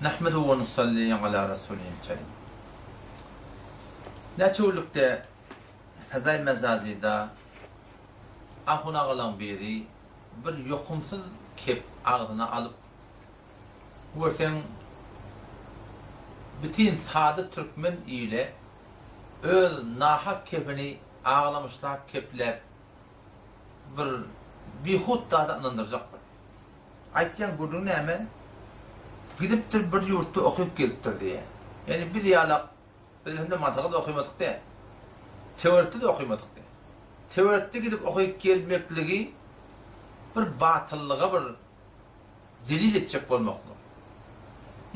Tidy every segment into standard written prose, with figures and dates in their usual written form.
Nahmeduhu we nusalli ala rasulihil kerim. Näçe günlükde Fezail Mezazyda ahun agalaň biri bir ýokumsyz kep agzyna alyp görseň bitin sada türkmen ile öz nahak kepini aglamyşlap kepläp bir bihut zada ynandyrjak bolýar. Aýtýan gürrüň näme? Gidipdir bir ýurtda okyp gelipdir diýýär. Ýagny biz ýalak biz hem-de mantyga-da okymadyk däl. Töwerekde-de okymadyk däl. Töwerekde gidip okyp gelmekligi bir batyllyga bir delil etjek bolmaklyk.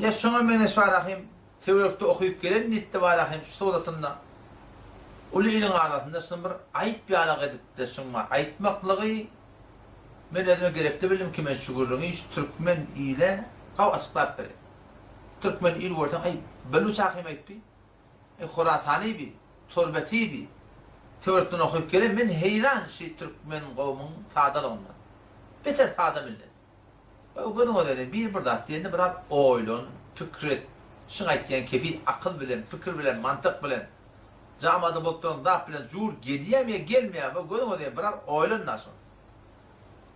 Ýa şoňa meňzeş bar ahym Töwerekde okyp gelen diýipdi Barahym şu suratynda uly iliň arasynda şuny bir aýyp ýalak edipdi şuňa aýtmaklygy men özüme gerekli bildim ki men şu gürrüňi şu türkmen ile gawy açyklap bereýin. Türkmen il görseň aý beluç ahym aýtdy aý horasany bi torbeti bi töwerekden okyp gelen men heýran şi türkmen gowumyň sadalygyndan beter sada millet. Gözüňe döneýin, bir bir zat diýende biraz oýlan, pikir et. Şuň aýtýan kefi akyl bilen, pikir bilen, mantyk bilen, jamada bolup duran zat bilen jur gelýämi ýa gelmeýärmi, gözüňe döneýin, biraz oýlan-da şuny.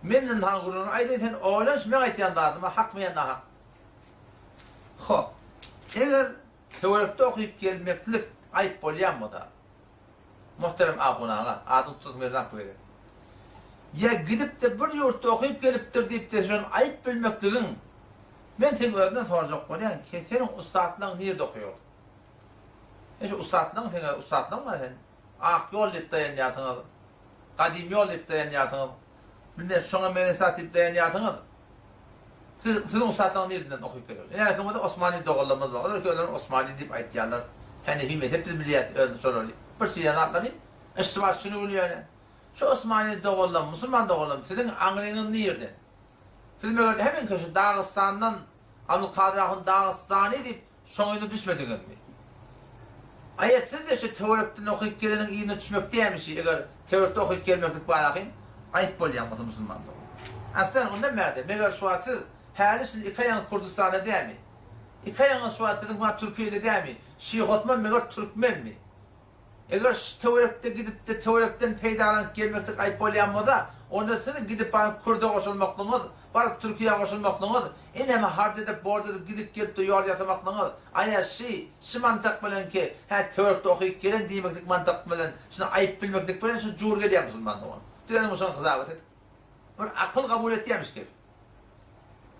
Menden saňa gürrüňini aýdaýyn, sen oýlan şu meň aýtýan zadyma hakmy ýa nahak. Hop. Eger töwerekde okyp gelmeklik aýyp bolýan bolsa, Muhterem ahun aga, adyny tutasym gelenok bu gezek. Ýa gidip-de bir ýurtda okyp gelipdir diýip-de şony aýyp bilmekligiň, men seň özüňden sorajak bolýan, ke seniň ussatlaň nirde okaýar? E şu ussatlaň seň ussatlaň bar sen ak ýol diýip daýanýarsyňyz, gadym ýol diýip daýanýarsyňyz, bilmem şoňa meňzeş zat diýip daýanýarsyňyz. Siz, siziň ussatlaryňyz nireden okyp geler? Ine erkemizde Osmanly doganlarymyz bar. Olar özlerini Osmanly diýip aýtýarlar. Henefi mezhep biz bilýäs özüni şolary. Bir şeýle zatlary Eştibat şuny bilýär. Şu Osmanly doganlarym, musulman doganlarym siziň aňryňyz nirden? Siz meger heminki şu Dagystandan Abdulkadyr ahun Dagystany diýip Şoň yzyna düşmediňizmi? Aýat siz-de şu töwerekden okyp geleniň yzyna düşmek dämişi, eger töwerekde okyp gelmeklik bar ahyn, aýyp bolýan bolsa musulman dogan. Aslan ondan bärde, meger şu wagt siz häli şindi iki aýagyňyz Kürdüstanda dämi? Iki aýagyňyz şu wagt siziň wagt Türkiýede dämi? Şyh Osman meger türkmenmi? Eger şu töwerekde gidip-de töwerekden peýdalanyp gelmeklik aýyp bolýan bolsa, onda siziň gidip baryp kürde goşulmaklygyňyz, baryp türkiýä goşulmaklygyňyz, eneme harç edip, borç edip gidip gelip-de ýol ýasamaklygyňyz, aýa şy, şy mantyk bilen ki, hä töwerekde okyp gelen diýmeklik mantyk bilen, şuny aýyp bilmeklik bilen şu jur gelýär musulman dogan. Siz özüňiz şony hysabat edip. Bir akyl kabul etýämiş gep.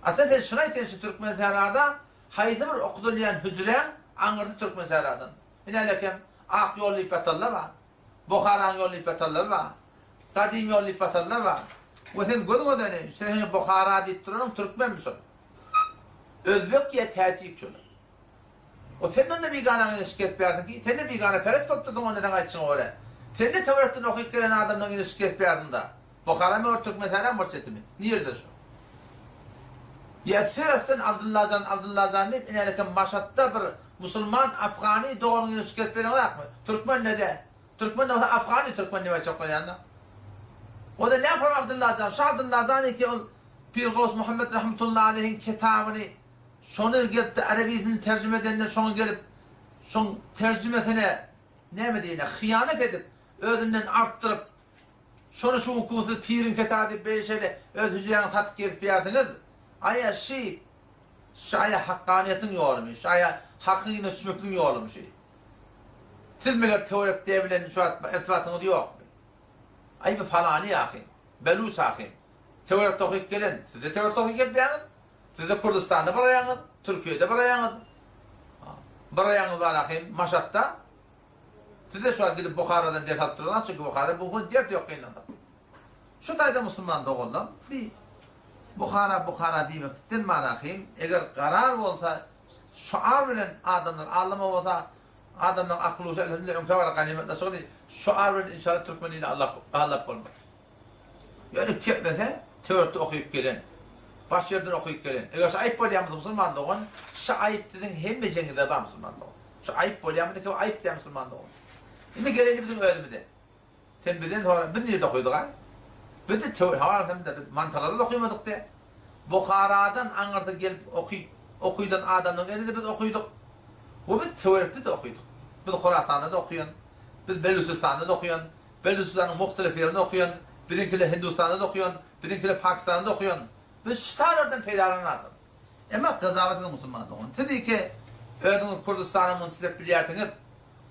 Asla sen şuny aýt sen şu Türkmensährada haýsy bir okudylýan hüjräň aňyrsy Türkmensähradan. Inälekem, ak ýol diýip ýatanlar bar. Buharaň ýoly diýip ýatanlar bar. Gadym ýol diýip ýatanlar bar. We sen gözüňe döneýin, sen heniz Buhara diýip duranyň türkmenmi şol? Özbek ýa täjik şolar. O sen onda biganaň ýüzüne şikes bersiň ki, sen-de bigana peres bolup dursuň onda seň aýtşyňa görä. Sen-de töwerekden okyp gelen adamlaň ýüzüne şikes bersiň-da. Buhara möwür Türkmensähraň bir çetimi. Nirede şu? Ýa Serasdan Abdyllajan Abdyllajan diýip inäleken Maşatda bir musulman afgany doganyň ýüzüne şikes bereňizakmy? Türkmen nede? Türkmen bolsa afgany türkmen diýip aýtjak bolýanda. O-da näpar Abdyllajan? Şu Abdyllajan eke ol Pir Gaws Muhammet rahmetullahi aleýhiň kitabyny şony gelipdi arabisini terjime edende şoňa gelip şoň terjimesine näme diýilýär hyýanat edip özünden artdyryp Şony şu ukusyz piriň kitaby diýip beýle şeýle öz hüjräňi satyp gezip ýärsiňiz. Aýa şi, şi aýa hakganiýetiň ýolumy, şi aýa hakyň yzyna düşmekligiň ýolumy şi? Siz meger töwerekde bilen şu wagt irtibatyňyz ýokmy? Aý bu falany ahyn, beluç ahyn. Töwerekde okyp gelen, siz-de töwerekde okyp gelipýäňiz. Siz-de Kürdüstanda bir aýaňyz, Türkiýede bir aýaňyz. Bir aýaňyz bar ahyn Maşatda. Siz-de şu wagt gidip Buharadan ders alyp duraňyz, çünki Buharada bu gün dert ýok gynansak. Şu taýda musulman doganlar bi Buhara Buhara diýmeklikden marahym, eger garar bolsa, şuar bilen adamlar aldama bolsa, adamlaryň akyl huşy elhamdülillah öňkä gara ganymatlaşygyny şuar bilen inşallah türkmen ilini allap aldap bolmaz. Ýöne kepmese törtde okyp gelen, baş ýerden okyp gelen. Eger şu aýyp bolýan bolsa musulman dogan, şu aýyp siziň hemmejeňizde bar musulman dogan. Şu aýyp bolýan bolsa aýyp däl musulman dogan. Indi geleli biziň özümize. Sen bizden sora, biz nirde okydyk-a? Biz-de töw, hawa alhamdulillah biz Mantalada-da okymadyk-da. Buharadan aňyrda gelip okyp. Okydan adamlaryň elinde biz okydyk. We biz töwerekde-de okydyk. Biz Horasanda-da okaýan, biz Belüçistanda-da okaýan, Belüçistanyň muhtelif ýerinde okaýan, biziňkiler Hindustanda-da okaýan, biziňkiler Pakistanda-da okaýan. Biz ştalardan peýdalanan adam. Emma gyzaba siziň musulman dogan. Siz iki özüňiz Kürdüstana muntisep bilýärsiňiz.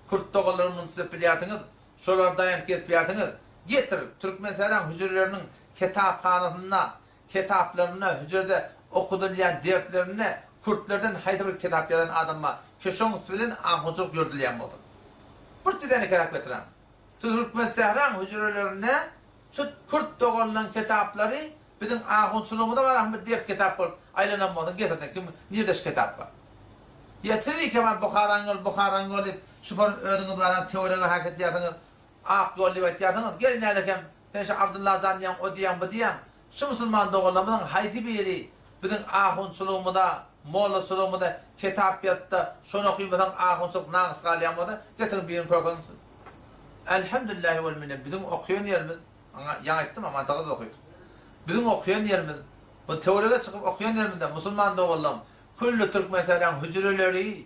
Kürt doganlary muntisep bilýärsiňiz. Şolara daýanyp gezip ýärsiňiz. Getir, Türkmensähraň hüjreleriniň kitaphanasynda, kitaplarynda, hüjrede okadylýan derslerinde kürtlerden haýsy bir kitap ýazan adam bar, ki şoň bilen ahunçylyk ýöredilýän bolsun. Bir däne kitap getiräň. Türkmensähraň hüjrelerinde şu kürt doganlaň kitaplary biziň ahunçylygymyza baran bir ders kitap bolup aýlanan bolsun, getirsin, kim, nirde şu kitap bar. Ýa siz ikemem Buharaň ýoly, Buharaň ýoly diýip, şu bir özüňiz baran töwerege hak etýärsiňiz, ak ýol diýip aýtýarsyňyz, gel nälekem, sen şu Abdylla jan diýýäň, o diýýäň, bu diýýäň, şu musulman doganlarymyzyň haýsy biri biziň ahunçylygymyza, mollaçylygymyza kitap ýazsa, şony okymasaň ahunçylyk nagys galýan bolsa, getiriň birini kökeziň siz. Elhamdülillahi wel minne biziň okaýan ýerimiz, aňa ýaňy aýtdym, Amantagada okaýdyk. Biziň okaýan ýerimiz, bu töwerege çykyp okaýan ýerimizde musulman doganlarym, Külli Türkmensähraň hüjreleri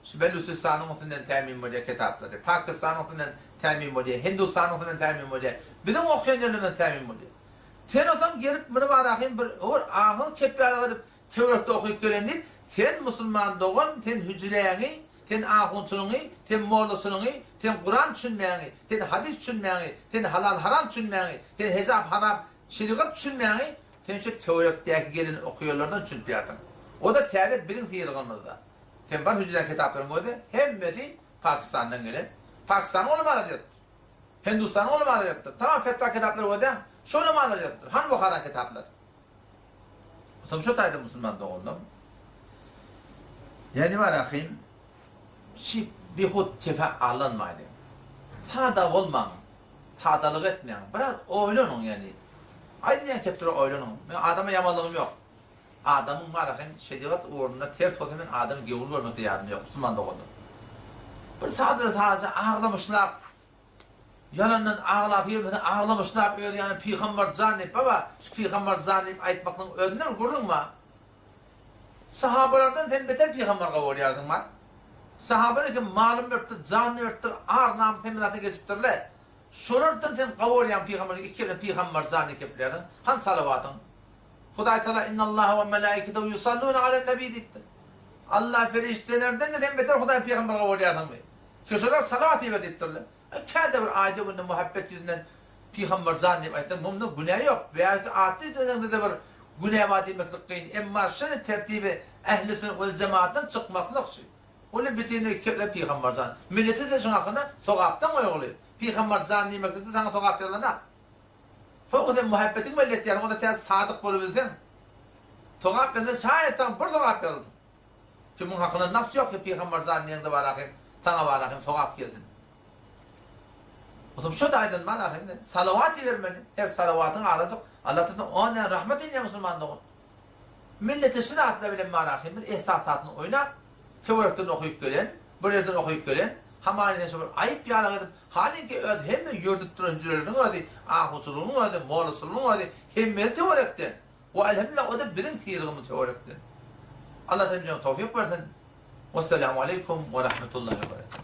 şu Belüçistanyň üstünden tämin bolýar kitaplary, Pakistanyň üstünden tämin bolýar, Hindustanyň üstünden tämin bolýar, biziň okaýan ýerlerimizden tämin bolýar. Sen bolsaň gelip muny barahym bir bir aňsyz kep ýalyk edip töwerekde okyp gelen diýip, sen musulman dogan, sen hüjräňi, sen ahunçylygyňy, sen mollaçylygyňy, sen Kuran düşünmäňi, sen hadys düşünmäňi, sen halal-haram düşünmäňi, sen hejap-haram şerigat düşünmäňi Sen şu töwerekdäki gelen okuýanlardan düşünipýärsiň. O-da täze biziň syrgymyzda. Sen bar hüjrän kitaplaryň gözi hemmesi Pakistandan gelen. Pakistanyň ulamalary ýazypdyr. Hindustanyň ulamalary ýazypdyr. Tamam fetwa kitaplary gözäň, şo ulamalar ýazypdyr. Hany Buharaň kitaplary? Otam şo taýda musulman doganlarym. Ýani bar ahym, şi bihut kefe alynmaýly. Sada bolmaň. Sadalyk etmäň. Biraz oýlanyň ýani. Aýdylýan keplere oýlanyň. Men adama ýamanlygym ýok. Adamyň bar ahym şerigat ugrunda ters bolsa men adamy gewur görmekde ýadym ýok musulman doganlar. Bir sada sadaja aglamyşlap ýalandan aglap ýörmese aglamyşlap öz ýany pygamber jan diýip baba şu pygamber jan diýip aýtmaklygyň özünde bir gürrüň bar. Sahabalardan sen beter pygamber gowy görýärsiň bar. Sahabalar kim malyny beripdir, janyny beripdir, ar namys hemme zadyna geçipdirle. Şolardan sen gowy görýäň pygamberiň iki kepine pygamber jan diýip kepleýärsiň. Hany salawatyň? Hudaý Tagala innallaha we melaiketehu ýusalluna alen nebi diýipdir. Allah perişdelerden-de sen beter Hudaý pygamberi gowy görýärsiňmi? Şolar salawat iber diýipdirle. Käde bir aýda günde muhabbet ýüzünden Pygamber jan diýip aýtsaň munda günä ýok. Bärki atly sözüňde-de bir günä bar diýmeklik kyn. Emma şeýle tertibi ähli sünnet wel jemaatdan çykmaklyk şu. Ony bütinleý kepler Pygamber jan. Millete-de şuň hakynda sogapdan goýguly. Pygamber jan diýmeklikde saňa sogap ýazylanak. Soňra sen muhabbetiňi belli etýärsiň, onda tä sadyk bolubilseň. Sogap ýazsa şaýat saňa bir sogap ýazylsyn. Kimiň hakyna nas ýok ki pygamber jan diýeňde bar ahym saňa bar ahym sogap gelsin. Otam şo taýdan bar ahym salawat ibermeli. Her salawatyň azajyk Allah tarapyndan on däne rahmet inýär musulman dogan. Millete şu zatlar bilen bar ahym bir esasatny oýnap töwerekden okyp gelen, bir ýerden okyp gelen, hamana sen şo bir aýyp ýalyk edip, halyňki öz hemme ýördüp duran hüjreleriniň özi, ahuçylygynyň özi, mollaçylygynyň özi hemmesi töwerekden. We elhamdülillah o-da biziň syrgymyz töwerekden. Allah hemmämize towfyk bersin. Wesselamu aleýkum we rahmetullahi we berekatuh.